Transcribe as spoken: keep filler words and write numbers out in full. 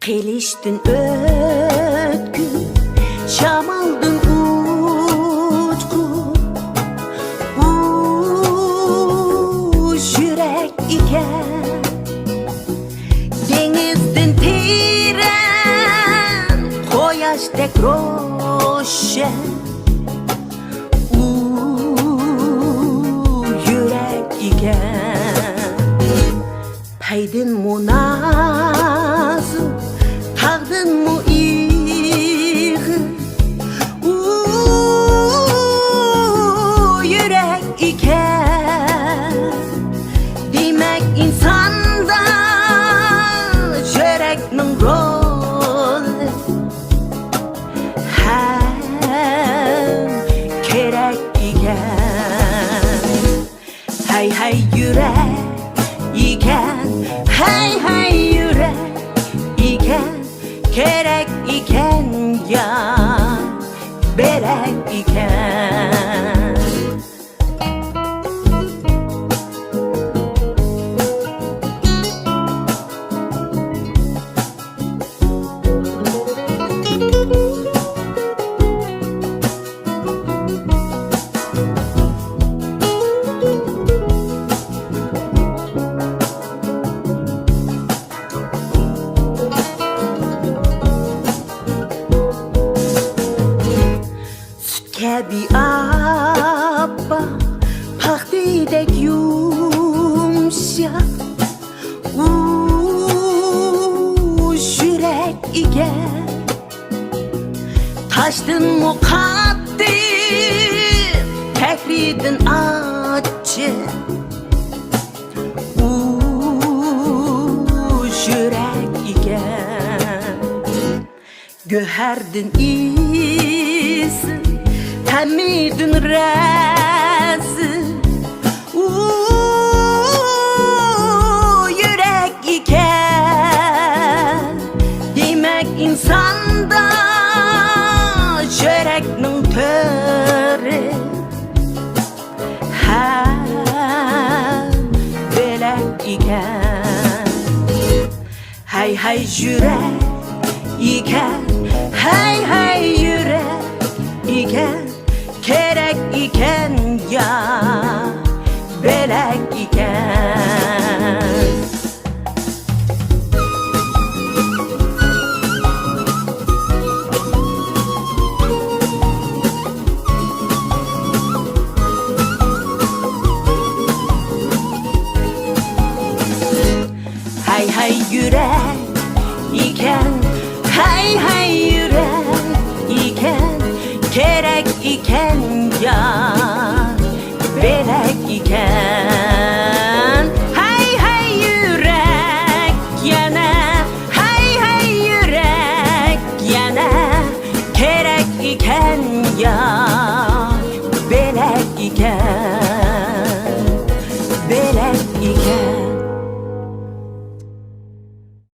قىلىچتىن ئۆتكۈر، شامالدىن ئۇچقۇر، ئۇ يۈرەك ئىكەن. دېڭىزدىن تېرەن، قۇياشتەك روشەن، ئۇ يۈرەك ئىكەن. پەيدىنمۇ نازۇك، تاغدىنمۇ ئېغىر، ئۇ يۈرەك ئىكەن. دېمەك، ئىنساندا يۈرەكنىڭ رولى ھەم كېرەك ئىكەن. ھەي، ھەي، يۈرەك ئىكەن، ھەي، ھەي، يۈرەك ئىكەن، كېرەك ئىكەن يا بۆلەك ئىكەن. سۈت كەبى ئاپئاق، پاختىدەك يۇمشاق، ئۇ يۈرەك ئىكەن. تاشتىنمۇ قاتتىق، تەكرىدىن ئاچچىق، ئۇ يۈرەك ئىكەن. گۆھەردىن ئېسىل، تەمىدىن رەزىل، ئۇ يۈرەك ئىكەن. دېمەك، ئىنساندا يۈرەكنىڭ تۆرى ھەم بۆلەك ئىكەن. ھەي، ھەي، يۈرەك ئىكەن، ھەي، ھەي، يۈرەك ئىكەن، كېرەك ئىكەن يا بۆلەك ئىكەن. ھەي، ھەي، يۈرەك ئىكەن، ھەي، ھەي، يۈرەك ئىكەن، كېرەك ئىكەن يا بۆلەك ئىكەن. ھەي، ھەي، يۈرەك يەنە، ھەي، ھەي، يۈرەك يەنە، كېرەك ئىكەن يا بۆلەك ئىكەن.